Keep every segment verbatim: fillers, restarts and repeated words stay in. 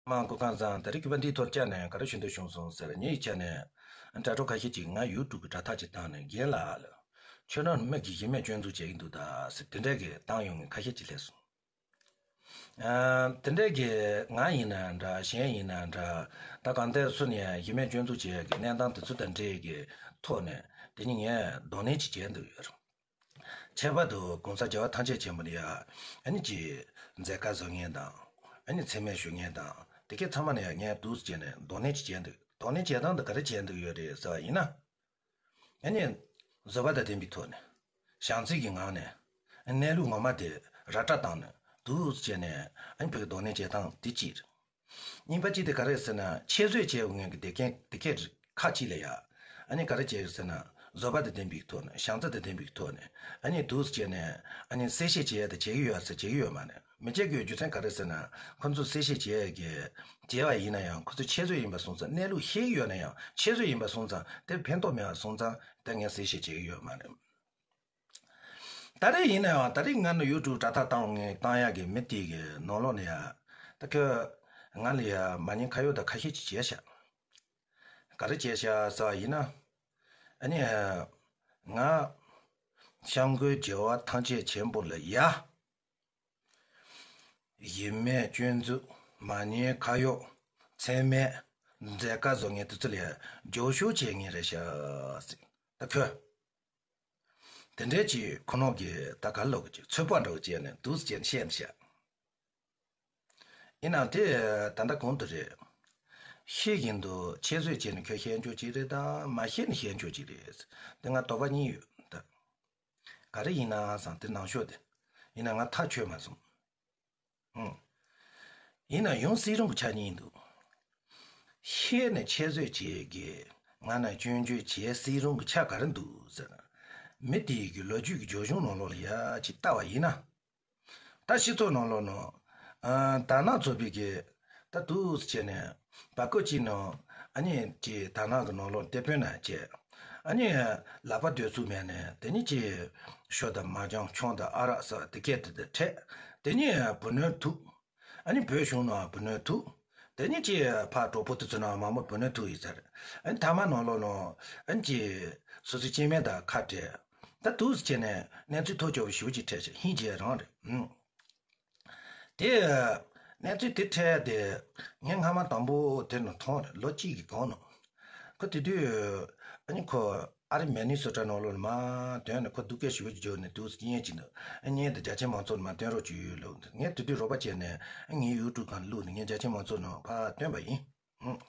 མ་སྐུ་ཁམས་བཟང་། དེ་རིང་གི་པ་འདིའི་ཐོག་བཅར་ནས་ག་རེ་ཞུ་འདོད་བྱུང་སོང་ཟེར། ངའི་ཆ་ནས་དྲ་གྲོགས་ཁ་ཤས་ཀྱིས་ང་ཡུ་ཊུབ་ཀྱི་དྲ་ཐག་ཅིག་བཏང་ནས། རྒན་ལགས་ལ་ཁྱོད་རང་མི་གིས་གཞི་མེད་སྐྱོན་འཛུགས་བྱེད་ཀྱི་འདུག་ད་ཟེར། དེ་འདྲ་གི་བཏང་ཡོང་མཁན་ཁ་ཤས་ཅིག་སླེབས་སོང་། ཨ། དེ་འདྲ་གི་ང་ཡིན་ན་འདྲ། གཞན་ཡིན་ན་འདྲ། ད་གང་ལྟར་སུ་ནས་ཡང་གཞི་མེད་སྐྱོན་འཛུགས་བྱེད་ཡག་གི་གནས་སྟངས་དེ་ཚོ་དང་འབྲེལ་གྱི་ཐོག་ནས་དེ་ནི་ངས་གདོང་ལེན་ཅིག་བྱས་འདུག་ཡོད། ཁྱད་པར་དུ་གོང་ས་རྒྱལ་བ་ཐམས་ཅད་མཁྱེན་པ་ལ་ཡ། ཨ་ནི་ཅིག་མཛད་དཀའ་བཟོ་མཁན་དང་། ཨ་ནི་མཚན་སྨད་ཞུ་མཁན་དང་། དེ་གས་ཚང་མ་ལ་ཡ་ངས་འདུག་སེ་བྱས་ནས་གདོང་ལེན་ཅིག་བྱས་འདུག། གདོང་ལེན་བྱེད་སྟངས་དེ་ག་རེ་བྱས་འདུག་ཡོད་རེད་ཟེར་བ་ཡིན་ན། ཨ་ནི་བཟོད་པ་དང་ལྡན་པའི་ཐོག་ནས། བྱམས་བརྩེ་གི་ངང་ནས། གནས་ལུགས་ངོ་མ་དེ་ར་སྤྲོད་བཏང་ནས་འདུག་སེ་བྱས་ནས། ཨ་ནི་བོད་ཀྱི་གདོང་ལེན་བྱེད་སྟངས་དེ་གཅིག་རེད། གཉིས་པ་གཅིག་དེ་ག་རེ་ཟེར་ན། ཆེད་བཟོས་བྱས་ཡོང་མཁན་གྱི་དེ་གས་དེ་གས་ཁག་ཅིག་ལ་ཡ། ཨ་ནི་ག་རེ་བྱས་ཡོད་ཟེར་ན། བཟོད་པ་དང་ལྡན་པའི་ཐོག་ནས། བྱམས་བརྩེ་དང་ལྡན་པའི་ཐོག་ནས། ཨ་ནི་འདུག་སེ་བྱས་ནས། ཨ་ནི་གསལ་བཤད་བྱེད་ཡ་དེ་བྱེད་ཀྱི་ཡོད་ཟེར། བྱེད་ཀྱི་ཡོད་མ་རེད། མི་བྱེད་ཀྱི་ཡོད་རྒྱུ་མཚན་ག་རེ་ཟེར་ན། ཁོ་ཚོས་གསལ་བཤད་བྱེད་ཡ་གི་བྱས་པ་ཡིན་ན་ཡང་། ཁོ་ཚོས་ཆེད་བཟོས་ཡིན་པ་སོང་ཙང་། གནས་ལུགས་ཤེས་ཀྱི་ཡོད་ན་ཡང་། ཆེད་བཟོས་ཡིན་པ་སོང་ཙང་དེ་ཕན་ཐོགས་མེད་པ་སོང་ཙང་། དེ་ངས་གསལ་བཤད་བྱེད་ཀྱི་ཡོད་མ་རེད། ད་རེས་ཡིན་ན་ཡང་། ད་རེས་ང་ནི་ཡུ་ཊུབ་དྲ་ཐག་བཏང་ངས་བཏང་ཡག་གི་མི་དེ་གི་ནང་ལོགས་ནས་ཡ། ད་ཁོས་ང་ལ་ཡ་མ་ཉེས་ཁ་གཡོག་ད་ཁ་ཤས་ཅིག་བྱས་ཤག། ག་རེ་བྱས་ཤག་ཟེར་བ་ཡིན་ན། ཨ་ནི་ང་སྐྱབས་མགོན་རྒྱལ་བ་ཐམས་ཅད་མཁྱེན་པ་ལ་ཡ། གཞི་མེད་སྐྱོན་འཛུགས། མ་ཉེས་ཁ་གཡོག། མཚན་སྨད། མཛད་དཀའ་བཟོ་མཁན་དེ་ཚོ་ལ་རྒྱབ་སྐྱོར་བྱེད་མཁན་རེད་ཤག་ཟེར། ད་ཁོས་དེ་འདྲའི་ཅིག་ཁོ་རང་གིས་ད་ག་ལོག་གི་ཅིག་ཚོད་དཔག་འདྲ་བོ་བྱས་ནས་འདུག་སེ་བྱས་ནས་བཤད་ནས་བཤད། ཡིན་ནའང་དེ་ད་ལྟ་གོང་དུ་རེད། ཤེས་བཞིན་དུ་ཆེད་བཟོས་བྱས་ནས་ཁོས་བཤད་རྒྱུ་ཅིག་རེད་དམ། མ་ཤེས་ནས་བཤད་རྒྱུ་ཅིག་རེད། དེ་ང་དོགས་པ་གཉིས་ཡོད་ད། ག་རེ་ཡིན་ན་བསམ། དེ་ནང་ཤོག་དེ། ཡིན་ན་ང་ཐག་ཆོད་མ་སོང་། ཨང་། ཡིན་ན་ཡང་སྲིད་རུང་གི་ཆ་གཉིས་འདུག། ཤེས་ནས་ཆེད་བཟོས་བྱས་ཀྱི་ང་ན་སྐྱོན་བརྗོད་བྱས་སྲིད་རུང་གི་ཆ་ག་རེ་འདུག་ཟེར་ན། མི་དེའི་གི་ལོ་རྒྱུས་ཀྱི་རྒྱབ་ལྗོངས་ནང་ལོགས་ལ་ཡ་ཅིག་ལྟ་བ་ཡིན་ན། ད་སྤྱི་ཚོགས་ནང་ལོགས་ནང་། ཨ། དར་ནག་ཚོགས་པའི་གི་ད་འདུག་སེ་བྱས་ནས་བར་སྐབས་ཅིག་ནང་། ཨ་ནི་ཅིག་དར་ནག་གི་ནང་ལོགས་དེད་དཔོན་ནང་བྱས། ཨ་ནི་ལག་པ་སྡོད་ཚུགས་མེད་ནས། དེ་ནི་ཅིག་ཞོ་དང་མར་ཅང་ཆང་དང་ཨ་རག་ཟེར་བ་དེ་གས་དེ་དེ་འཕྲད། དེ་ནི་བུ་སྣོད་ཐུག། ཨ་ནི་བོད་གཞུང་ནང་བུ་སྣོད་ཐུག། དེ་ནི་ཅིག་ཕར་གྲོགས་པོ་དེ་ཚོ་ནང་མང་པོ་བུ་སྣོད་ཐུག་ཡིན་ཟེར། ཨ་ནི་ཐ་མ་ནང་ལོགས་ནང་། ཨ་ནི་ཅིག་སོ་སོའི་སྐྱེ་དམན་དང་ཁ་བྲལ། ད་འདུག་སེ་བྱས་ནས་གནས་ཚུལ་ཐག་ཆོད་པ་ཞེ་པོ་ཅིག་འཕྲད་ཤག། ཧིན་རྗེ་རང་རེད། ཨང་། དེ་གནས་ཚུལ་དེ་འཕྲད་དེ། ངས་སྔ་མ་དང་པོ་དེ་ནང་མཐོང་རེད། ལོ་གཅིག་གི་གོང་ནང་། ཁོ་དེ་དུས། ཨ་ནི་ཁོ་ཨ་རི་མི་ནི་སོ་ཊ་ནང་ལོགས་ལ་མར་ཐོན་ནས། ཁོ་སྡུག་སྐད་ཞེ་པོ་ཅིག་བརྗོད་ནས་འདུག་སེ་བརྙན་ཅིག་འདུག། ཨ། བརྙན་དེ་རྒྱ་ཆེན་མང་ཚོགས་ལ་མར་སྟོན་རོགས་བྱོས་ལབ། ངས་དེ་དུས་རོགས་པ་བྱས་ནས། ཨ། ངའི་ཡུ་ཊུབ་སྒང་ལ་བླུགས་ནས། ངས་རྒྱ་ཆེན་མང་ཚོགས་ནང་ཕར་སྟོན་པ་ཡིན། ཨང་།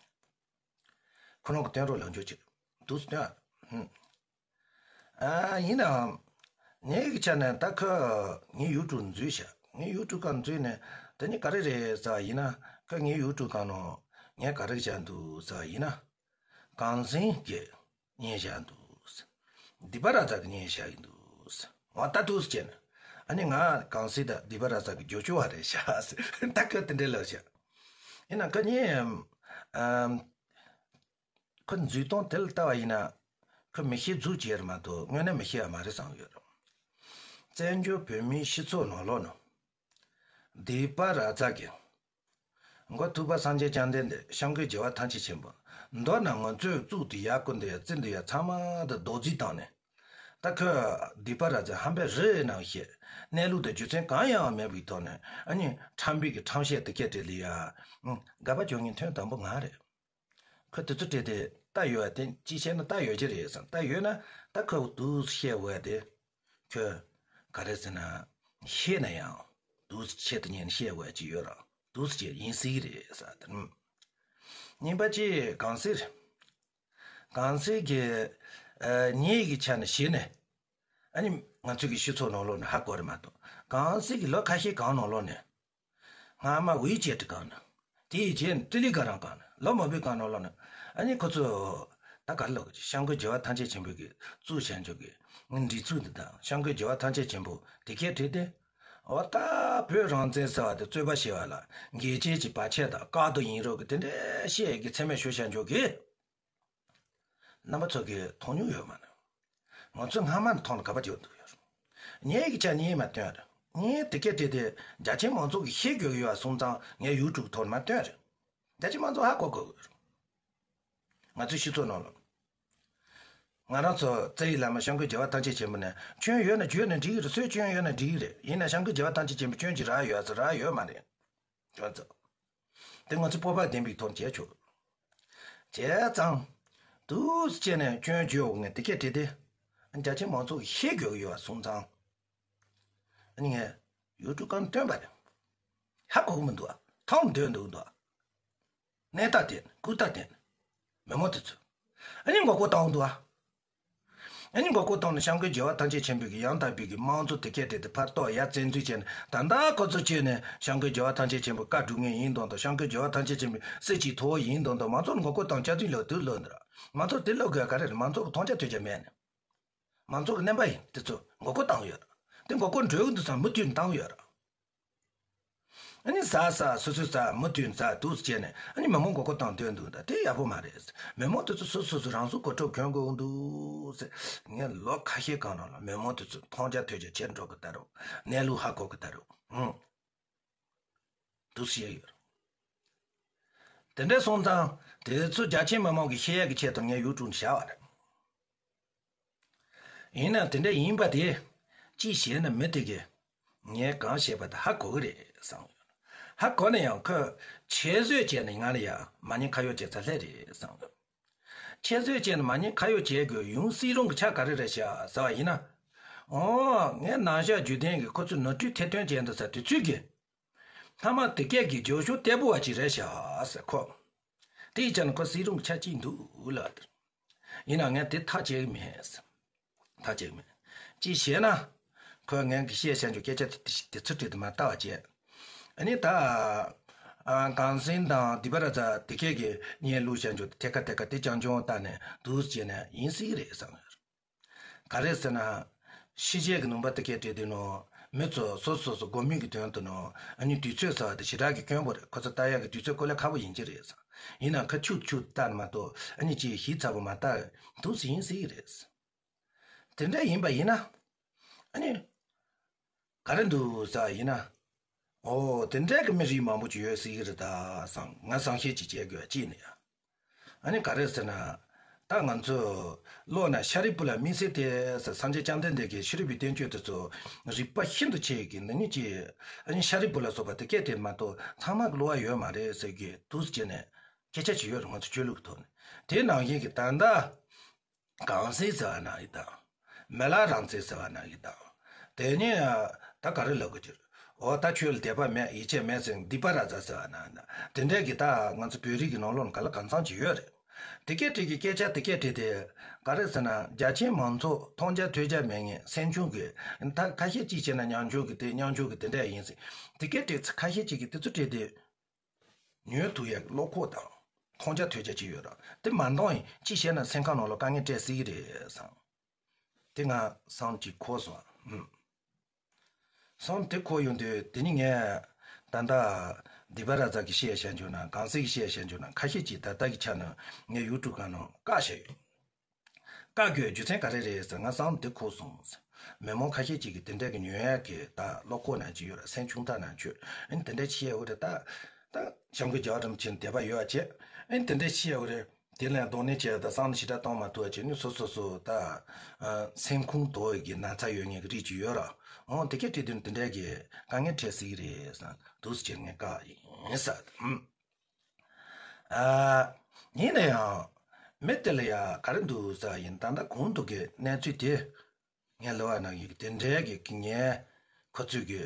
ཁོ་རང་གིས་སྟོན་རོགས་ལབ་རྒྱུ་ཅིག་འདུག་སེ་སྟོན། ཨང་། ཨ། ཡིན་ནའང་། ངའི་གི་ཆ་ནས་ད་ཁོ་ངའི་ཡུ་ཊུབ་འཛུལ་ཤག། ངའི་ཡུ་ཊུབ་སྒང་འཛུལ་ནས། དེ་ནི་ག་རེ་རེད་ཟེར་བ་ཡིན་ན། ཁོས་ངའི་ཡུ་ཊུབ་སྒང་ནང་ངས་ག་རེ་བཞག་འདུག་ཟེར་བ་ཡིན་ན། གངས་སེང་གི་བརྙན་བཞག་འདུག། སྡིག་པ་ར་ཙ་གི་བརྙན་བཞག་གི་འདུག། འོ་ད་འདུག་སེ་བྱས་ནས། ཨ་ནི་ང་གངས་སེང་དང་སྡིག་པ་ར་ཙ་གི་རྒྱབ་སྐྱོར་བ་རེད་ཤག། ད་ཁོས་དེ་འདྲ་ལབ་ཤག། ཡིན་ན་ཁོ་གཉིས། ཨམ། ཁོ་འཛུལ་སྟངས་དེ་ལ་ལྟ་བ་ཡིན་ན། ཁོ་མི་ཤེས་རྫུ་བྱས་རེད་མ་གཏོགས་དངོས་གནས་མི་ཤེས་པ་མ་རེད་བསམ་ཡོད་རེད། བཙན་བྱོལ་བོད་མིའི་སྤྱི་ཚོགས་ནང་ལོགས་ནང་། སྡིག་པ་ར་ཙ་གི། མགོ་ཐུག་པ་སངས་རྒྱས་བཅོམ་ལྡན་འདས། སྐྱབས་མགོན་རྒྱལ་བ་ཐམས་ཅད་མཁྱེན་པ། མདོར་ན་ང་ཚོས་བཙུགས་དུས་ཡ་ཀུན་ཏུ་ཡ། བཙུན་དུ་ཡ། ཚང་མ་དང་རྡོག་རྫིས་བཏང་ནས། ད་ཁོས་སྡིག་པ་ར་ཙ་ཧམ་པ་རེད་ནང་བཤད། གནས་ལུགས་དང་རྒྱུ་མཚན་གང་ཡང་མེད་པའི་ཐོག་ནས། ཨ་ནི་ཁྲམ་པའི་གི་ཁྲམ་བཤད་དེ་སྐད་བྲིས་ལ་ཡ། ཨང་། དགའ་པོ་བྱུང་མཁན་ཐེངས་དང་པོ་ང་རེད། ཁོས་དེ་ཚོ་བྲིས་ཏེ་ལྟ་ཡོད་པ་དེ། ཅིའི་ཕྱིར་ན་ལྟ་ཡོད་ཀྱི་རེད་བསམ། ལྟ་ཡོད་ན་ད་ཁོས་འདུག་སེ་བཤད་འོས་དེ། ཁོས་ག་རེ་ཟེར་ན། ཤེས་ན་ཡང་འདུག་སེ་ཆེད་དུ་གཉེར་ནས་བཤད་འོས་ཅིག་ཡོད་ར། འདུག་སེ་བྱས་ཡིན་སྲིད་ཀྱི་རེད་ཟེར་དེ། གཉིས་པ་གཅིག་གངས་སེང་རེད། གངས་སེང་གིས། ཨ། ངའི་གི་ཆ་ནས་གཞི་ནས། ཨ་ནི་ང་ཚོའི་གི་སྤྱི་ཚོགས་ནང་ལོགས་ནས་ཧ་གོ་རེད་མ་གཏོགས། གངས་སེང་གིས་ལོ་ཁ་ཤས་སྒང་ནང་ལོགས་ནས། སྔ་མ་ཝེ་ཅེ་ཊི་སྒང་ནས། དེའི་རྗེས་ནས་ཏེ་ལི་གྷི་རམ་སྒང་ནས། ལོ་མང་པོའི་སྒང་ནང་ལོགས་ནས། ཨ་ནི་ཁོ་ཚོས་ད་ག་རེ་ལབ་ཀྱི། སྐྱབས་མགོན་རྒྱལ་བ་ཐམས་ཅད་མཁྱེན་པའི་གི་བཙུགས་བྱས་འཇོག་གི་སྒྲིག་འཛུགས་འདི་དང་། སྐྱབས་མགོན་རྒྱལ་བ་ཐམས་ཅད་མཁྱེན་པ་དེ་སྐད་བྲིས་ཏེ། འོ་ད་བོད་རང་བཙན་ཟེར་བ་དེ་རྩོད་པ་བྱེད་པ་ལ་འགལ་རྐྱེན་གྱི་བར་ཆད་དང་བཀག་རྡོ་ཡིན་རོགས་གི་དེ་འདྲ་བཤད་ཀྱི་མཚན་སྨད་ཞུ་བྱས་འཇོག་གི། རྣམ་པ་ཚོ་གིས་མཐོང་མྱོང་ཡོད་མ་རེད། ང་ཚོས་སྔ་མ་ནས་མཐོང་ནས་ག་པར་འགྱོ་འདུག་ཡོད་རེད། ངས་གི་ཆ་ངས་མ་བཏོན་རེད། ངས་དེ་སྐད་བྲིས་ཏེ་རྒྱ་ཆེ་མང་ཚོགས་ཀྱིས་ཤེས་དགོས་ཀྱི་ཡོད་པ་སོང་ཙང་ངས་ཡུ་ཊུབ་ཐོག་ནས་མ་བཏོན་རེད། རྒྱ་ཆེ་མང་ཚོགས་ཧ་གོ་དགོས། ང་ཚོའི་སྤྱི་ཚོགས་ནང་ལ། ང་རང་ཚོ་རྩ་བའི་བླ་མ་སྐྱབས་མགོན་རྒྱལ་བ་ཐམས་ཅད་མཁྱེན་པ་ནས་སྐྱོན་ཡོད་ན་བརྗོད་ན་འགྲིག་གི་རེད། སུས་སྐྱོན་ཡོད་ན་འགྲིག་གི་རེད། ཡིན་ན་སྐྱབས་མགོན་རྒྱལ་བ་ཐམས་ཅད་མཁྱེན་པའི་སྐྱོན་ཅིག་རག་ཡོད་ཟེར་རག་ཡོད་མ་རེད། ཁྱོད་ཚོ། དེ་ང་ཚོ་སྤོབས་པ་ལྡན་པའི་ཐོག་བྱས་ཆོག་བྱས་ཙང་། དུས་སུ་བྱས་ནས་སྐྱོན་བརྗོད་འོང་ངས་དེ་སྐད་བྲིས་ཏེ། རྒྱ་ཆེ་མང་ཚོགས་ཤེས་དགོས་ཀྱི་ཡོད་པ་སོང་ཙང་། ཨ་ནི་ངས་ཡུ་ཊུབ་སྒང་བཏོན་པ་རེད། ཧ་གོ་གི་མི་འདུག་ཨ། མཐོང་འདོད་འདུག་འདུག་ཨ། གནས་སྟངས་དེ་ཀུན་སྟངས་དེ། མི་མང་དེ་ཚོ། ཨ་ནི་མགོ་སྐོར་བཏང་འདུག་ཨ། ཨ་ནི་མགོ་སྐོར་བཏང་ནས་སྐྱབས་མགོན་རྒྱལ་བ་ཐམས་ཅད་མཁྱེན་པའི་གི་ཡང་དག་པའི་གི་དམངས་གཙོ་དེ་སྐད་བྲིས་ཏེ་ཕར་གཏོར་ཡ་བཙན་འཛུལ་བྱས་ནས། ད་ལྟ་ཁོ་ཚོ་བྱས་ནས་སྐྱབས་མགོན་རྒྱལ་བ་ཐམས་ཅད་མཁྱེན་པའི་བཀའ་སྒྲུབ་མཁན་ཡིན་དང་དང་། སྐྱབས་མགོན་རྒྱལ་བ་ཐམས་ཅད་མཁྱེན་པའི་སྲིད་ཀྱི་ཐུ་བོ་ཡིན་དང་དང་། མང་ཚོགས་ནས་མགོ་སྐོར་བཏང་། སྐྱག་རྫུན་ལབ་དུས་ལབ་འདི་ར། མང་ཚོགས་དེ་ལབ་དགོས་ག་རེ་རེད། མང་ཚོགས་ཀྱི་མཐོང་རྒྱ་ཐོས་རྒྱ་མེད་ནས། མང་ཚོགས་ཀྱི་རྣམ་པ་ཡིན་དེ་ཚོ་མགོ་སྐོར་བཏང་ཡོད་ར། དེ་མགོ་སྐོར་འགྲོ་གི་འདུག་ཙང་མུ་མཐུད་བཏང་ཡོད་ར། ཨ་ནི་ཟ་ཟ་སོ་སོའི་ཟ་མུ་མཐུད་ཟ་འདུག་བྱས་ནས། ཨ་ནི་མི་མང་མགོ་སྐོར་བཏང་སྡོད་འདུག་ད་དེ་ཡག་པོ་མ་རེད། མི་མང་དེ་ཚོ་སོ་སོ་སོ་རང་སྲོག་གོ་ཁྲབ་གྱོན་དགོས་འདུག་ཟེར། ངས་ལོ་ཁ་ཤས་སྒང་ནང་ལ་མི་མང་དེ་ཚོ་མཐོང་རྒྱ་ཐོས་རྒྱ་ཆེར་འགྲོ་གི་ད་རུང་། གནས་ལུགས་ཧ་གོ་གི་ད་རུང་། ཧུང་། འདུག་བཤད་ཡོད། དེ་འདྲ་སོང་ཙང་དེ་ཚོ་རྒྱ་ཆེ་མི་མང་གི་ཤེས་ཡག་གི་ཆེད་དུ་ངས་ཡུ་ཊུབ་བཞག་པ་རེད། ཡིན་ནའང་དེ་འདྲ་ཡིན་པ་དེ། ཅིས་ཞེ་ན་མི་དེ་གིས་ངས་གང་བཤད་པ་དེ་ཧ་གོ་གི་རེད་བསམ་ཡོད། ཧ་གོ་ན་ཡང་ཁོས་ཁྱད་གསོད་བྱས་ནས་ང་ལ་ཡ་མ་ཉེས་ཁ་གཡོག་བྱས་ཚར་ལེ་རེད་བསམ་ཡོད། ཁྱད་གསོད་བྱས་ནས་མ་ཉེས་ཁ་གཡོག་བྱེད་དགོས་ཡོང་སྲིད་རུང་གི་ཆ་ག་རེ་རེད་ཤག་ཟེར་བ་ཡིན་ན། ཨོ། ངས་ནང་ཤག་བརྒྱུད་ལྡན་གྱི་ཁོ་ཚོས་ནོར་འཁྲུལ་ཐེར་འདོན་བྱས་འདུག་ས་དེ་ཚོས་གི། མཐའ་མ་དེ་སྐད་ཀྱི་རྒྱབ་ཤོག་བརྟན་པོ་བ་ཅིག་རེད་ཤག་ཟེར་ཁོ། དེའི་ཆ་ནས་ཁོ་སྲིད་རུང་ཆ་གཅིག་འདུག་ལ། ཡིན་ནའང་ངས་དེ་ཐག་བཅད་ཀྱི་མེད་ཟེར། ཐག་བཅད་ཀྱི་མེད། ཅིས་ཞེ་ན། ཁོས་ངས་གི་བཤད་བྱ་འཇུག་སྐད་ཆ་དེ་དེ་ཚོ་དྲིས་དུ་མ་ལྟ་བ་བྱས། ཨ་ནི་ད། ཨ། གངས་སེང་དང་སྡིག་པ་ར་ཛ་དེ་སྐད་ཀྱི་བརྙན་བླུགས་བྱ་འཇུག་ཐད་ཀ་ཐད་ཀ་དེ་རྐྱང་རྐྱང་བལྟས་ནས་འདུག་ཟེར་ནས་ཡིན་སྲིད་ཀྱི་རེད་བསམ་ཡོད། ག་རེ་ཟེར་ན། ཕྱི་རྒྱལ་གྱི་ནང་པ་དེ་སྐད་བྲིས་དེ་ནང་མི་ཚོ་སོ་སོ་སོ་སྒོ་མོ་གི་དོན་དུ་ནང་ཨ་ནི་དུས་ཚོད་ཟེར་བ་དེ་ཞེ་དྲག་གི་དཀོན་པོ་རེད། ཁོ་ཚོ་ལྟ་ཡག་གི་དུས་ཚོད་དཀའ་ལས་ཁག་པོ་ཡིན་གྱི་རེད་ཟེར། ཡིན་ནའང་ཁ་ཆུ་ཆུ་བལྟ་ནས་མ་གཏོགས་ཨ་ནི་ཅིག་ཞིབ་ཚགས་པོ་མ་བལྟ་འདུག་ཟེར་ཡིན་སྲིད་ཀྱི་རེད་ཟེར། དེ་འདྲ་ཡིན་པ་ཡིན་ན། ཨ་ནི། ག་རེ་འདུག་ཟེར་བ་ཡིན་ན། ཨོ། དེ་འདྲ་གི་མི་རིགས་མང་པོ་ཅིག་ཡོད་སྲིད་ཀྱི་རེད་ད་བསམ། ང་བསམ་ཤེས་ཅིག་བྱེད་དགོས་ཅི་ནས། ཨ་ནི་ག་རེ་ཟེར་ན། ད་ང་ཚོས་ཀློག་ན་ཤཱ་རིའི་བུ་ལ་དམིགས་བསལ་ཏེ་ཟེར། སངས་རྒྱས་བཅོམ་ལྡན་འདས་ཀྱི་ཤེས་རིག་པའི་བསྟན་བཅོས་དེ་ཚོ་རིག་པ་ཤིན་ཏུ་ཆེ་གི་ནི་ནི་ཅི། ཨ་ནི་ཤཱ་རིའི་བུ་ལ་སོགས་པ་དེ་སྐད་དེ་མ་གཏོགས་ཚང་མ་གི་གློ་བ་ཡོད་མ་རེད་ཟེར་གི་འདུག་ཟེར་ནས་སྐད་ཆ་ཅིག་ཡོད་རེད། ང་ཚོ་ཆོས་ལུགས་ཀྱི་ཐོག་ནས། དེ་ནང་བཞིན་གྱི་ད་ལྟ། གངས་སེང་ཟེར་བ་ན་ཡི་དང་། མི་ལ་རང་བཙན་ཟེར་བ་ན་ཡི་དང་། དེ་ནས་ད་ག་རེ་ལབ་དགོས་ཀྱི་རེད། འོ་ད་ཁྱོད་ལ་དད་པ་མེད་ཡིད་ཆེས་མེད་ཟེར་སྡིག་པ་ར་ཛ་ཟེར་བ་ན་ཡི་དང་། དེ་འདྲས་ཀྱི་ད་ང་ཚོ་བོད་རིགས་ཀྱི་ནང་ལོགས་ན་ག་ལ་གང་འཚམ་ཅིག་ཡོད་རེད། དེ་སྐད་བྲིས་ཀྱི་སྐད་ཆ་དེ་སྐད་བྲིས་ཏེ། ག་རེ་ཟེར་ན་རྒྱ་ཆེའི་མང་ཚོགས་མཐོང་རྒྱ་ཐོས་རྒྱ་མེད་མཁན་སེམས་ཆུང་གི། ད་ཁ་ཤས་ཅིག་བྱས་ན་ཉམ་ཆུང་གི་དེ་ཉམ་ཆུང་གི་དེ་འདྲས་ཡིན་ཟེར། དེ་སྐད་བྲིས་ཚེ་ཁ་ཤས་ཅིག་གིས་དེ་ཚོ་བྲིས་ཏེ། ཉོན་ཐུབ་ཡག་གི་བློ་ཁོག་དང་མཐོང་རྒྱ་ཐོས་རྒྱ་ཅིག་ཡོད་ར། དེ་མ་འདང་ཡིན་ཅི་བྱས་ན་སེམས་ཁམས་ནང་ལ་དཀའ་ངལ་འཕྲད་སྲིད་ཀྱི་རེད་བསམ། དེ་ང་བསམ་གཅིག་འཁོར་སོང་། ཨུམ། བསམ་དེ་འཁོར་ཡོང་དུས་དེ་ནི་ངས་ད་ལྟ་སྡིག་པ་ར་ཛ་གི་བཤད་བྱ་འཇུག་ན་གང་ཟེར་གྱི་བཤད་བྱ་འཇུག་ན་ཁ་ཤས་ཀྱིས་ད་ལྟ་གི་ཆ་ནས་ངས་ཡུ་ཊུབ་སྒང་ནང་བཀག་བཞག་ཡོད། བཀག་དགོས་རྒྱུ་མཚན་ག་རེ་རེད་ཟེར་ང་བསམ་འདི་འཁོར་སོང་ཟེར། མི་མང་ཁ་ཤས་ཅིག་གིས་དེ་འདྲ་གི་ཉོན་ཡག་གི་ད་བློ་ཁོག་ནང་ཅིག་ཡོད་ར། སེམས་ཆུང་ཐག་ནང་ཆོད། ཨ་ནི་དེ་འདྲ་བཤད་ཡོད་རེད་ད། ད་སྐྱབས་མགོན་རྒྱལ་བ་རིན་པོ་ཆེ་ལ་དད་པ་ཡོད་པ་བྱས། ཨ་ནི་དེ་འདྲ་བཤད་ཡོད་རེད། དེ་ལ་གདོང་ལེན་བྱས་ད་བསམ་བློ་ཞེ་དྲག་གཏོང་མ་ཐུབ་པ་བྱས་ནས་སོ་སོ་སོ་ད་སེམས་ཁོང་དོག་གི་ན་ཚ་ཡོད་མཁན་གྱི་རིགས་ཅིག་ཡོད་ར། འོ་དེ་གས་བྲིས་དུས་དེ་འདྲ་གི་དཀའ་ངལ་འཕྲད་སྲིད་ཀྱི་རེད་བསམ་འདུག་སེ་བྱས་ངས་བཀག་ཡིན་ཟེར། ཨུམ། ཨ། ཡིན་ན་ཡང་། མི་དེ་ལ་ཡ་ག་རེ་འདུག་ཟེར་ཡིན་ད་ལྟ་གོང་དུ་གི་གནས་ཚུལ་དེ། ངས་ལབ་པ་ནང་བཞིན་དེ་འདྲའི་གི་ངས་ཁོ་ཚོས་གི།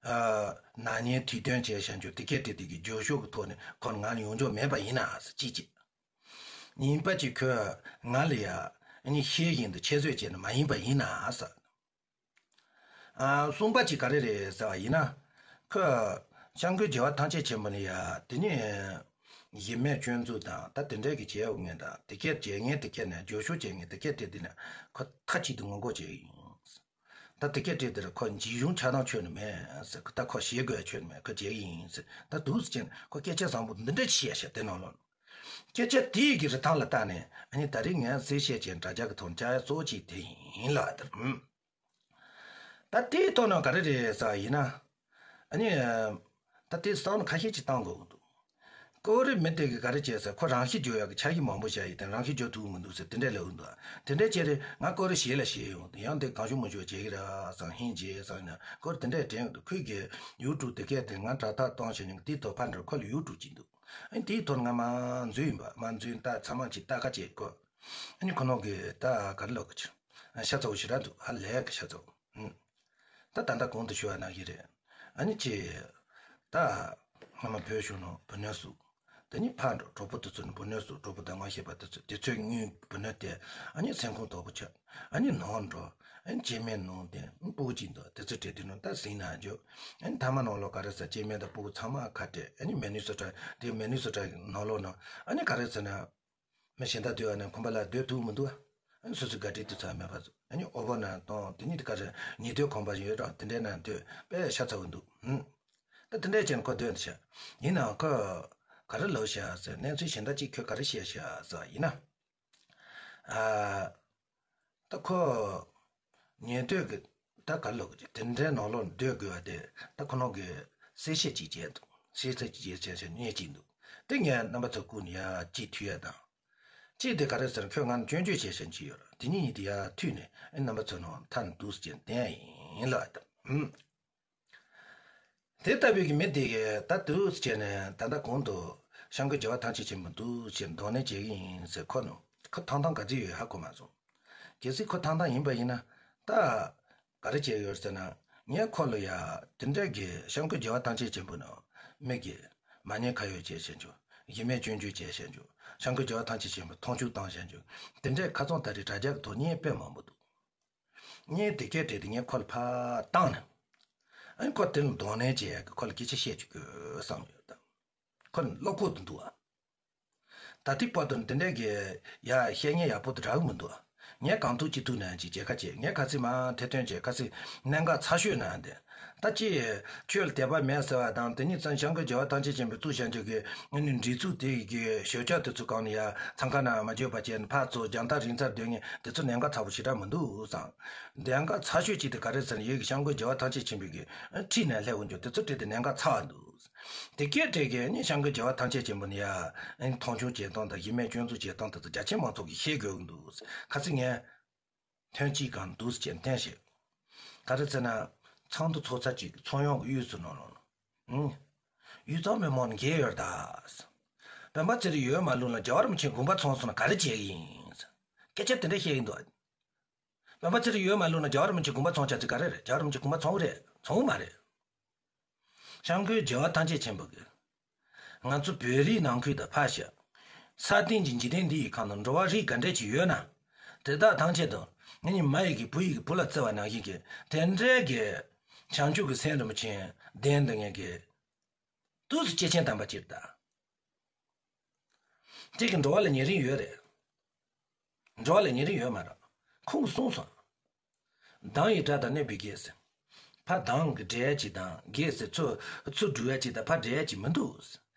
ཨ། ནག་ཉེས་དུས་སྟོན་བྱས་བྱ་འཇུག་དེ་སྐད་དེ་དེ་གི་རྒྱབ་ཤོག་གི་ཐོག་ནས་ཁོ་ང་ལ་ཡོང་ཆོག་མེད་པ་ཡིན་ན་ཟེར་གཅིག་གཅིག་གཉིས་པ་གཅིག་ཁོས་ང་ལ་ཡ་ཨ་ནི་ཤེས་བཞིན་དུ་ཁྱད་གསོད་བྱས་ནས་མ་ཡིན་པ་ཡིན་ན་ཟེར། ཨ། གསུམ་པ་གཅིག་ག་རེ་རེད་ཟེར་བ་ཡིན་ན། ཁོས་སྐྱབས་མགོན་རྒྱལ་བ་ཐམས་ཅད་མཁྱེན་པ་ནི་ཡ་དེ་ནི། གཞི་མེད་སྐྱོན་འཛུགས་དང་ད་དེ་འདྲའི་གི་བྱས་འོང་ངེས་དང་དེ་སྐད་བྱས་ངེས་དེ་སྐད་ནས་རྒྱབ་ཤོག་བྱས་ངེས་དེ་སྐད་བྲིས་དེ་ནས་ཁོ་མཐའ་གཅིག་ཏུ་ངོ་རྒོལ་བྱས་ཡིན། ད་དེ་སྐད་བྲིས་དེར་ཁོ་འཇིགས་ཞུམ་ཆགས་སྡང་ཆོད་ནི་མེད་ཟེར། ད་ཁོ་ཞེད་དགོས་ཆོད་ནི་མེད། ཁོ་བྱས་ཡིན་ཟེར། ད་འདུག་སེ་བྱས་ནས་ཁོ་སྐད་ཆ་བཟང་པོ་འདི་འདྲ་བཤད་ཤག་དེ་ནང་ལོགས་ནས། སྐད་ཆ་དེའི་གི་རིན་ཐང་ལ་བལྟས་ནས་ཨ་ནི་ད་རེས་ངས་གསལ་བཤད་བྱས་དྲ་རྒྱ་གི་ཐོག་ནས་བྱ་ཡ་གཙོ་བོ་གཅིག་དེ་ཡིན་ལ་དེར། ཨུམ། ད་དེའི་ཐོག་ནས་ག་རེ་རེད་ཟེར་བ་ཡིན་ན། ཨ་ནི། ད་དེ་བསམ་བློ་ཁ་ཤས་ཅིག་བཏང་དགོས་ཀྱི་འདུག་ཀོ་རི་མི་དེ་གི་ག་རེ་བྱས་ཟེར། ཁོ་རང་ཤི་རྒྱུ་ཡག་གི་ཆ་ཤས་མང་པོ་བཞག་ཡོད་དེ། རང་ཤི་རྒྱུ་ཐུབ་མི་འདུག་ཟེར། དེ་འདྲས་ལབ་ཀྱི་འདུག། དེ་འདྲས་བྱས་རེད། ང་ཀོ་རི་ཞེ་ལ་ཞེ་ཡོང་དུས། ཡང་དེ་གང་བྱུང་མང་བྱུང་བྱེད་ཀྱི་རེད་བསམ། ཧིན་རྗེ་བསམ་ན་ཀོ་རི་དེ་འདྲས་དྲན་གྱི་འདུག། ཁོས་གི་ཡུ་ཊུབ་དེ་གས་དེ་ང་དྲ་ཐག་གཏོང་བྱས་ནས་དེའི་ཐོག་ཕར་འགྲོ། ཁོ་ལ་ཡུ་ཊུབ་ཅིག་འདུག། ཨ་ནི་དེའི་ཐོག་ང་མར་འཛུལ་ཡིན་པ། མར་འཛུལ་ད་ཚང་མ་ཅིག་ལྟ་ཁ་བྱེད་ཀོ། ཨ་ནི་ཁོ་ནོ་གི་ད་ག་རེ་ལབ་གི་ཆུ། ཤ་ཚ་བོ་ཞེ་དྲག་འདུག། ཧ་ལས་གི་ཤ་ཚ་བོ། ཨུམ། ད་ད་ལྟ་གོང་དུ་ཞུ་བ་ནང་བཞིན་རེད། ཨ་ནི་ཅི། ད་སྔ་མ་བོད་གཞུང་ནང་བུ་སྣོད་བསུ། དེ་ནི་ཕར་འགྲོ། གྲོགས་པོ་དེ་ཚོ་ནི་བུ་སྣོད་བསུ། གྲོགས་པོ་དང་ངོ་ཤེས་པ་དེ་ཚོ། དེ་ཚོའི་དངུལ་བུ་སྣོད་དེ། ཨ་ནི་སེམས་ཁོང་དོག་པོ་ཆགས། ཨ་ནི་ནང་འགྲོ། ཨ་ནི་སྐྱེ་དམན་ནང་དེ་སྤུ་གུ་གཅིག་འདུག། དེ་ཚོ་བྲེལ་དུས་ནང་ད་ཟིང་ན་འཇོག། ཨ་ནི་མཐའ་མ་ནང་ལོགས་ག་རེ་ཟེར། སྐྱེ་དམན་དང་སྤུ་གུ་ཚང་མ་ཁ་བྲལ། ཨ་ནི་མི་ནི་སོ་ཊ། དེ་མི་ནི་སོ་ཊ་ནང་ལོགས་ནང་ཨ་ནི་ག་རེ་ཟེར་ན། མི་གཞན་དག་སྡོད་ཡ་ནས་ཁོམ་པ་ལ་སྡོད་ཐུབ་མི་འདུག། ཨ་ནི་སོ་སོའི་དགའ་སྤྲོའི་དུས་ཚོད་མེད་པ་བཟོ། ཨ་ནི་ཨོ་བོ་ན་གཏོང་། དེ་ནི་དེ་ག་རེ་ཉེ་དུས་ཁོམ་པ་ཡོད་ར། དེ་འདྲའི་ནང་སྡོད། དཔེ་ཤ་ཚ་བོ་འདུག། ཧུམ། ད་དེ་འདྲའི་ཅན་ཁོ་སྡོད་འདི་ཤ། ཡིན་ནའང་ཁོ་ག་རེ་ལབ་ཤག་ཟེར། གནས་ཚུལ་གཞན་དག་ཅིག་ཁོས་ག་རེ་བཤད་ཤག་ཟེར་བ་ཡིན་ན། ཨ། ད་ཁོ་ཉེ་དུས་ཀྱི་ད་ག་ལོག་གི་དེ་འདྲའི་ནང་ལོགས་སྡོད་དགོས་པ་དེ། ད་ཁོ་ནོ་གི་གསལ་བཤད་ཅིག་བྱས་འདུག། གསལ་བཤད་ཅིག་བྱས་བྱས་བྱས་ཉེས་ཅིག་འདུག། དེ་ངས་རྣམ་པ་ཚོ་སྐུ་ནས་ཡ་ཅིག་ཐུས་ཡ་དང་། ཅིག་དེ་ག་རེ་ཟེར། ཁོས་ང་ལ་སྐྱོན་བརྗོད་བྱས་བྱས་ཅིག་ཡོད་ར། དེ་ཉིད་ཡིན་དེ་ཡ་ཐུས་ནས། ཨེ་རྣམ་པ་ཚོ་ནང་མཐའ་ནས་འདུག་ཟེར་བྱས་བསྟན་ཡིན་ལ་དང་། ཧུམ། དེ་ལྟ་བུའི་གི་མི་དེ་གིས་ད་དུས་བྱས་ནས་ད་ལྟ་གོང་དུ་སྐྱབས་མགོན་རྒྱལ་བ་ཐམས་ཅད་མཁྱེན་པ་འདུག་ཅེས་གདོང་ལེན་བྱེད་ཀྱི་ཡིན་ཟེར། ཁོ་ནི་ཁོ་ཐང་ཐང་ག་ཚོད་ཡོད་ཧ་གོ་མ་སོང་། གལ་སྲིད་ཁོ་ཐང་ཐང་ཡིན་པ་ཡིན་ན། ད་ག་རེ་བྱས་ཡོད་ཟེར་ན། ངས་ཁོ་ལ་ཡ་དེ་འདྲའི་གི་སྐྱབས་མགོན་རྒྱལ་བ་ཐམས་ཅད་མཁྱེན་པ་ནི་མི་གི་མ་ཉེས་ཁ་གཡོགས་བྱས་བྱས་འཇུག། གཞི་མེད་སྐྱོན་བརྗོད་བྱས་བྱས་འཇུག། སྐྱབས་མགོན་རྒྱལ་བ་ཐམས་ཅད་མཁྱེན་པ་མཐོང་ཆུང་བཏང་བྱས་འཇུག། དེ་འདྲའི་ཁ་རྩང་ད་རེས་དྲ་རྒྱ་གི་ཐོག་བརྙན་དཔེ་མང་པོ་འདུག། བརྙན་དེ་གས་བྲིས་ཏེ་ངས་ཁོ་ལ་ཕར་བཏང་ནས། ཨ་ནི་ཁོ་དེ་ལ་གདོང་ལེན་བྱེད་ཡག་གི་ཁོ་ལ་སྐད་ཆ་བཤད་བཅུག་དགོས་བསམ་ཡོད་དམ། ཁོ་ནི་བློ་ཁོག་ཏུ་འདུག་ཨ། ད་ལྟའི་བར་དུ་ནི་དེ་འདྲས་ཀྱི་ཡ་བཤད་ཉན་ཡག་པོ་དེ་རག་གི་མི་འདུག་ཨ། ངས་གང་ཐུབ་ཅི་ཐུབ་ནས་ཅིག་མཇལ་ཁ་བྱས། ངས་ག་ཚོད་མར་ཐེར་འདོན་བྱས། ག་ཚོད་གནད་འགག་ཚ་ཤོས་ནང་དེ། ད་ཅི། ཆོས་ལ་དད་པ་མེད་ཟེར་བ་དང་། དེ་ཉིད་ཙམ་སྐྱབས་མགོན་རྒྱལ་བ་ཐམས་ཅད་མཁྱེན་པས་བཙུགས་བཞག་རྒྱུ་གི་ཨ་ནི་སྒྲིག་འཛུགས་དེ་གི་ཞོད་འཇགས་དེ་ཚོ་གང་ནས་ཡ་འཚང་ཁ་ནང་མ་འཇོག་པ་བྱས་ནས། ཕར་ཚུར་རྒྱང་ཐག་རིང་ཚར་སྡོད་མཁན་དེ་ཚོ་གནད་འགག་ཚ་པོ་ཞེ་དྲག་མི་འདུག་བསམ། གནད་འགག་ཚ་ཤོས་གཅིག་དེ་ག་རེ་ཟེར་ན། ཡོད་གི་སྐྱབས་མགོན་རྒྱལ་བ་ཐམས་ཅད་མཁྱེན་པའི་གི་ཨ་འཁྲིས་ནས་སླེབས་འོང་རྒྱུ་དེ་ཚོ་བྲིས་ཏེ་གནད་འགག་ཚ་བ་འདུག། དེ་སྐད་བྲིས་གི་ཨ་ནི་སྐྱབས་མགོན་རྒྱལ་བ་ཐམས་ཅད་མཁྱེན་པ་ནི་ཡ་ཨ་ནི་མཐོང་ཆུང་བྱེད་སྟངས་དང་གཞི་མེད་སྐྱོན་འཛུགས་བྱེད་སྟངས་དེ་ཚོ་རྒྱ་ཆེ་མང་ཚོགས་ཀྱིས་ཤེས་དགོས་ཀྱི་འདུག། ཁ་སང་ངས་ཐོན་སྐྱེད་གང་འདུག་ཟེར་བྱས་བསྟན་ཞིག། ག་རེ་ཟེར་ན། ཚོགས་འདུ་ཚོགས་ས་གཅིག་ཚོགས་ཡོང་གི་དབུས་སུ་ནང་ལོགས་ལ། ཨང་། དབུས་གཙང་མི་མང་ནི་འགལ་ཡོད་ད། སྤེན་པ་ཚེ་རིང་ཡོད་མ་ལུས་ན་རྒྱལ་བ་རིན་པོ་ཆེ་དགོངས་པ་ཚོམས་སོང་ན་ག་རེ་བྱེད་ཀྱི་ཡིན། སྐད་ཆ་དེ་འདྲ་བཤད་ཀྱི་འདུག། སྤེན་པ་ཚེ་རིང་ཡོད་མ་ལུས་ན་རྒྱལ་བ་རིན་པོ་ཆེ་དགོངས་པ་ཚོམས་བྱ་ཚིག་ག་རེ་རེད། རྒྱལ་བ་རིན་པོ་ཆེ་དགོངས་པ་ཚོམས་གི་རེད། ཚོམས་གི་མ་རེད། སྐྱབས་མགོན་རྒྱལ་བ་ཐམས་ཅད་མཁྱེན་པ་གིས། ང་ཚོ་བོད་རིགས་ནང་ཁུལ་དུ་ཕར་བཞག། ས་སྟེང་གི་འཇིག་རྟེན་འདི་ཡི་ཁམས་ན་འགྲོ་བ་རིགས་ག་འདྲས་ཅིག་ཡོད་ན། དེ་དག་ཐམས་ཅད་དུ་ང་གཉིས་མ་ཡི་གེ་བུ་ཡི་གེ་བུ་ལ་བརྩི་བ་ནང་བཞིན་གྱི་དེ་འདྲའི་གི་བྱང་ཆུབ་ཀྱི་སེམས་རིན་པོ་ཆེ་ལྡན་དུ་ངེས་ཀྱི། དུས་སུ་སྐྱེས་ཆེན་དམ་པ་ཅིག་ད། དེ་གི་འགྲོ་བ་ལ་ཉེ་རིང་ཡོད་རེད། འགྲོ་བ་ལ་ཉེ་རིང་ཡོད་མ་རེད། ཁོང་གིས་གསུངས་སོང་། མདང་ཡི་དགྲ་དང་གནོད་པའི་གེགས་ཟེར། ཕར་མདང་གི་འདྲེ་ཡ་ཅིག་དང་གེགས་ཟེར། ཚུར་ཚུར་འགྲུལ་ཡ་ཅིག་དང་ཕར་འདྲེ་ཡ་ཅིག་མི་འདུག།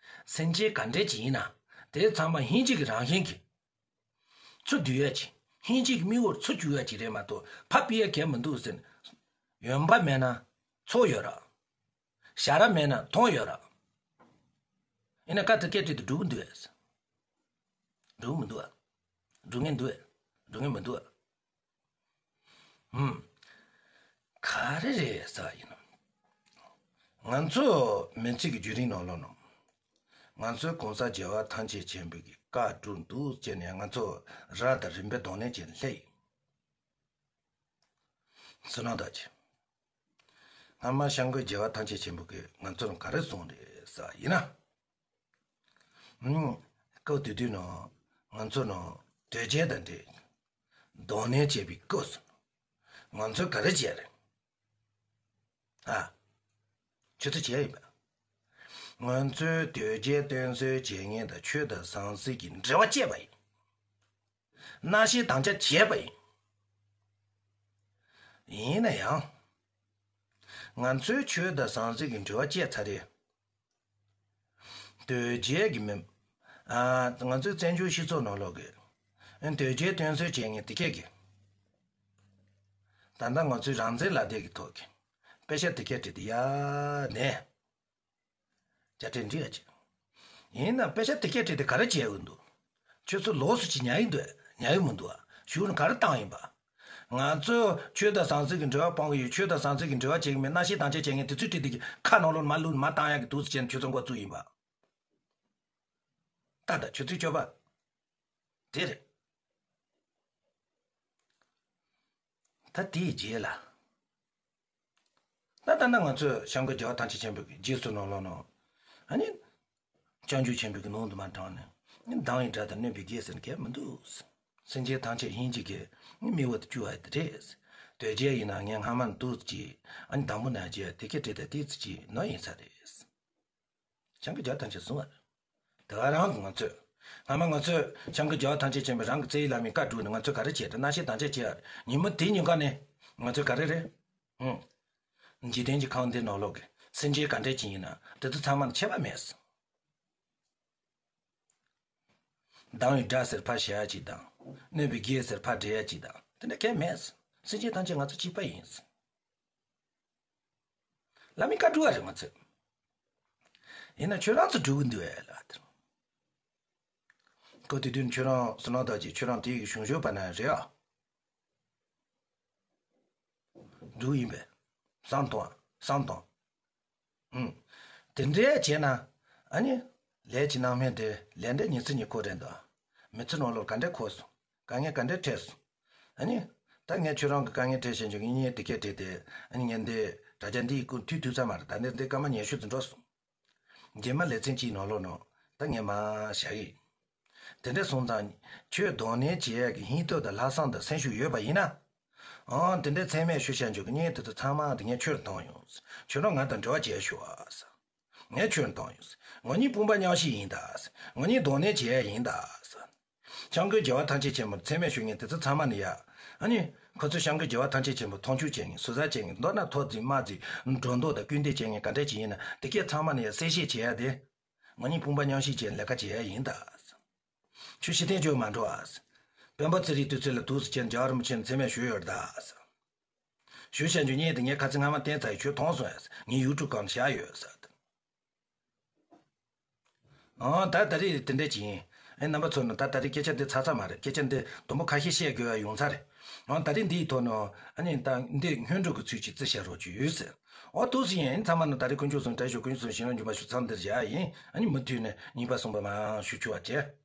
སེམས་ཅན་ག་འདྲས་ཅིག་ཡིན་ན། དེ་ཚང་མ་ཧིན་ཅིག་གི་རང་བཞིན་གྱིས་ཚུར་འདུལ་ཡ་ཅིག། ཧིན་ཅིག་གི་མིག་འོར་ཚུར་བཅུག་ཡ་ཅིག་རེད་མ་གཏོགས་ཕར་ཕུད་ཡ་གང་ཡང་མི་འདུག་ཟེར། ཡོན་པ་མེད་ན་ཚོགས་ཡོད་ར། ཞ་ར་མེད་ན་མཐོང་ཡོད་ར། ཡིན་ན་ཀ་ཏི་སྐད་བྲིས་ཏེ་འགྲུབ་འདུག་ཨེ། འགྲུབ་མི་འདུག་ཨ། འགྲུབ་ངེས་འདུག་ཨ། འགྲུབ་ངེས་མི་འདུག་ཨ། ཧུམ། ག་རེ་རེད་ཟེར་བ་ཡིན་ན། ང་ཚོ་མི་ཚེ་གི་བརྒྱུད་རིམ་ནང་ལོགས་ནང་། ང་ཚོའི་གོང་ས་རྒྱལ་བ་ཐམས་ཅད་མཁྱེན་པའི་གི་བཀའ་སྒྲུབ་འདུག་ཅེས་ནས་ང་ཚོ་ར་དང་རིམ་པས་གདོང་ལེན་བྱས་ནས་སླེབས་ཡིན། བསོད་ནམས་དར་ཆེ། སྔ་མ་སྐྱབས་མགོན་རྒྱལ་བ་ཐམས་ཅད་མཁྱེན་པ་གིས་ང་ཚོར་ག་རེ་གསུངས་རེད་ཟེར་བ་ཡིན་ན། ཨང་། སྐབས་དེ་དུས་ནང་ང་ཚོ་ནང་དོལ་རྒྱལ་དང་འདྲེས། གདོང་ལེན་བྱས་པའི་སྐབས་སུ། ང་ཚོས་ག་རེ་བྱས་རེད། ཨ། ཆུ་ཚོད་བྱས་ཡིན་པ། ང་ཚོས་དོལ་རྒྱལ་སྟོན་གསོལ་བྱེད་མཁན་དང་ཆོས་དང་ཟང་ཟིང་གི་འབྲེལ་བ་བཅད་པ་ཡིན། མནའ་ཤན་དམ་བཅའ་བྱས་པ་ཡིན། ཡིན་ན་ཡང་། ང་ཚོའི་ཆོས་དང་ཟང་ཟིང་གི་འབྲེལ་བ་བཅད་ཚར་རེད། དོལ་རྒྱལ་གྱི་མི། ཨ། ང་ཚོའི་བཙན་བྱོལ་སྤྱི་ཚོགས་ནང་ལོགས་ཀྱི། ཨ། དོལ་རྒྱལ་སྟོན་གསོལ་བྱེད་མཁན་དེ་གས་ཀྱིས། ད་ལྟ་ང་ཚོའི་རང་བཙན་ལག་དེབ་ཀྱི་ཐོག་གི་དཔེ་ཆ་དེ་གས་བྲིས་ཏེ་ཡར་ནས། དཔྱ་ཁྲལ་འབྲི་ཡ་ཅིག། ཡིན་ན་དཔེ་ཆ་དེ་སྐད་བྲིས་ཏེ་ག་རེ་བྱས་ཡོད་འདུག་ཁྱོད་ཚོ་ལོགས་སུ་ཅིག་ཉར་ཡི་འདུག་ཉར་ཡི་མི་འདུག་ཨ། གཞུག་ནས་ག་རེ་བཏང་ཡིན་པ། ང་ཚོས་ཆོས་དང་ཟང་ཟིང་གི་འབྲེལ་བ་སྤང་གི་ཡོད། ཆོས་དང་ཟང་ཟིང་གི་འབྲེལ་བ་བྱེད་ཀྱི་མེད། མནའ་ཤེས་དང་བཅས་བྱེད་མཁན་དེ་ཚོའི་གྲས་དེ་གི་ཁ་ནང་ལོགས་མར་བླུགས་མར་བཏང་ཡག་གི་འདུག་ཟེར་བྱས་ནས་ཁྱོད་ཚོ་འགོ་བཙུགས་ཡིན་པ། ད་ལྟ་ཁྱོད་ཚོའི་སྤྱོད་པ་དེ་རེད། ད་དེའི་རྗེས་ལ། ད་ལྟ་ན་ང་ཚོས་སྐྱབས་མགོན་རྒྱལ་བ་ཐམས་ཅད་མཁྱེན་པའི་རྗེས་སུ་ནང་ལོགས་ནང་། ཨ་ནི། བྱང་ཆུབ་ཆེན་པོའི་གི་ནང་དུ་མར་དྲངས་ནས། ནི་སྡང་བའི་དགྲ་དང་གནོད་པའི་རྒྱལ་ཟེར་མཁན་མི་འདུག་སེམས་ཅན་ཐམས་ཅད་ཡིན་གཅིག་གི་ནི་མི་འོག་ཏུ་བཅུག་པ་དེ་རེད། དོལ་རྒྱལ་ཡིན་ན་ངས་སྔ་མ་ནས་འདུག་ཅིག་ཨ་ནི་དང་པོ་ན་རྒྱལ་དེ་སྐད་བྲིས་ཏེ་ཏིག་ཙི་ཅིག་ནོར་ཡིན་ས་རེད། སྐྱབས་མགོན་རྒྱལ་བ་ཐམས་ཅད་གསུང་བ་རེད། དེ་ག་རང་གི་ང་ཚོས། སྔ་མ་ང་ཚོས་སྐྱབས་མགོན་རྒྱལ་བ་ཐམས་ཅད་མཁྱེན་པའི་རང་གི་བཙལ་ཡི་བླ་མའི་བཀའ་བསྒྲུབས་ནས་ང་ཚོས་ག་རེ་བྱས་ཏེ་མནའ་ཤེས་དང་བཅས་བྱས་ཉིན་མོ་དེའི་ཉིན་ཀ་ནས་ང་ཚོས་ག་རེ་རེད། ཨང་། འཇིག་རྟེན་གྱི་ཁམས་འདི་ནང་ལོགས་ཀྱི་སེམས་ཅན་ག་འདྲས་ཅིག་ཡིན་ན་དེ་ཚོ་ཚང་མ་ནི་ཁྱད་པར་མེད། སྡང་བའི་དགྲ་ཟེར་ཕར་བཞག་ཡ་གཅིག་དང་། གནོད་པའི་རྒྱལ་ཟེར་ཕར་བསྒྲལ་ཡ་གཅིག་དང་དེ་འདྲ་གང་ཡང་མེད། སེམས་ཅན་ཐམས་ཅད་ང་ཚོ་གཅིག་པ་ཡིན། བླ་མའི་བཀའ་སྒྲུབ་པ་རེད་ང་ཚོས། ཡིན་ན་ཁྱོད་རང་ཚོ་སྒྲུབ་གི་འདུག་ཨེ་ལ་དེར། ཁོ་དེ་དུས་ཁྱོད་རང་བསོད་ནམས་དར་རྒྱས་ཁྱོད་རང་དེ་ཡི་གཞུང་ཞུས་པ་ན་རེད་ཨ། འདུག་ཡིན་པས། བསམ་བཏང་བསམ་བཏང་། ཨུམ། དེ་འདྲའི་བྱས་ན། ཨ་ནི། ལས་ཀྱི་སྣང་མེད་དེ་ལས་འབྲས་ཉི་ཚེ་ཉི་ཁོ་རེད་འདུག་མི་ཚེ་ནང་ལོགས་ག་འདྲས་འཁོར་སོང་། དཀའ་ངལ་ག་འདྲས་འཕྲད་སོང་། ཨ་ནི། ད་ངས་ཁྱོད་རང་གི་དཀའ་ངལ་འཕྲད་བཞིན་བྱུང་གི་ངས་དེ་སྐད་བྲིས་ཏེ་ཨ་ནི་ངས་འདི་དྲ་རྒྱ་འདིའི་སྐུ་མཐུད་ཐུབ་ས་མ་རེད། ད་ནི་འདི་སྐར་མ་ཉི་ཤུ་ཙམ་འགྲོ་སོང་། རྗེས་མ་ལེ་ཚན་གཅིག་ནང་ལོགས་ནང་ད་ངས་མར་བཞག་གི་ཡིན། དེ་འདྲ་སོང་ཙང་ཁྱོད་གདོང་ལེན་བྱེད་ཡག་གི་སྙིང་སྟོབས་དང་ལྷག་བསམ་དང་སེམས་ཤུགས་ཡོད་པ་ཡིན་ན། ཨང་དེ་འདྲ་མཚན་སྨད་ཞུ་བྱ་འཇོག་གི་བརྙན་དེ་ཚོ་ཚང་མ་དེ་ངས་ཁྱོད་ལ་བཏང་ཡོང་། ཁྱོད་རང་ང་དང་འབྲེལ་བ་བྱས་ཤོག་ཨ། ངས་ཁྱོད་ལ་བཏང་ཡོང་། ང་གཉིས་དཔུང་པ་མཉམ་གཤིབ་ཡིན་ད། ང་གཉིས་གདོང་ལེན་བྱེད་ཡ་ཡིན་ད། སྐྱབས་མགོན་རྒྱལ་བ་ཐམས་ཅད་མཁྱེན་པར་མཚན་སྨད་ཞུ་མཁན་དེ་ཚོ་ཚང་མ་ནི་ཡ། ཨ་ནི། ཁོ་ཚོ་སྐྱབས་མགོན་རྒྱལ་བ་ཐམས་ཅད་མཁྱེན་པར་མཐོང་ཆུང་བྱེད་མཁན་ཟུར་ཟ་བྱེད་མཁན་མདོར་ན་ཐོག་འཛིང་དམག་འཛིང་སྒྲོ་འདོགས་དང་སྐུལ་འདེད་བྱེད་མཁན་ག་འདྲ་ཅིག་ཡིན་ན་དེ་སྐད་ཚང་མ་ནི་ཡ་གསལ་བཤད་བྱེད་ཡ་དེ། ང་གཉིས་དཔུང་པ་མཉམ་གཤིབ་བྱས་ལས་ཀ་བྱེད་ཡ་ཡིན་ད། ཁྱོད་ཕྱི་ཐེངས་ཁྱོད་མ་འགྲོ་ཨ། སྤེན་པ་ཚེ་རིང་དུས་ཚོད་ལ་འདུག་སེ་ཁྱེད་རྒྱལ་བ་རིན་པོ་ཆེ་ལ་མཚན་སྨད་ཞུས་ཡོད་ད། ཞུ་བྱ་འཇོག་བརྙན་དེ་ངས་ཁ་ཚིག་སྔ་མ་བསྟན་ཚར་ཡོད། ཁྱོད་མཐོང་སོང་ཨ། ངའི་ཡུ་ཊུབ་སྒང་ལ་བཞག་ཡོད་ཟེར། ཨང་ད་ད་རེས་དེ་འདྲ་ཅིག་ཡིན། ཨེ་རྣམ་པ་ཚོ་ནི་ད་ད་རེས་སྐད་ཆ་འདི་ཚར་ཚར་མ་རེད། སྐད་ཆ་འདི་དུམ་བུ་ཁ་ཤས་བཤད་དགོས་པ་ཡོང་ཚར་རེད། ཨང་ད་རེས་འདིའི་ཐོག་ནས་ཨ་ནི་ད་འདི་སྔོན་འགྲོ་གི་ཚུལ་གྱིས་རྩིས་བྱ་རོགས་ཅིག་ཡོད་ཟེར། ཨོ་ཐུགས་སུ་ཡིན། ཨེ་ཚང་མ་ནི་ད་རེས་དཀོན་མཆོག་གསུམ་དྲན་ཤོག་དཀོན་མཆོག་གསུམ་ཞིང་ལ་འཇུག་པ་ཞུ་མཚམས་འདིར་བཞག་ཡིན། ཨ་ནི་མུ་མཐུད་ནས་གཉིས་པ་གསུམ་པ་མར་ཞུ་ཆོག་པ་བྱས།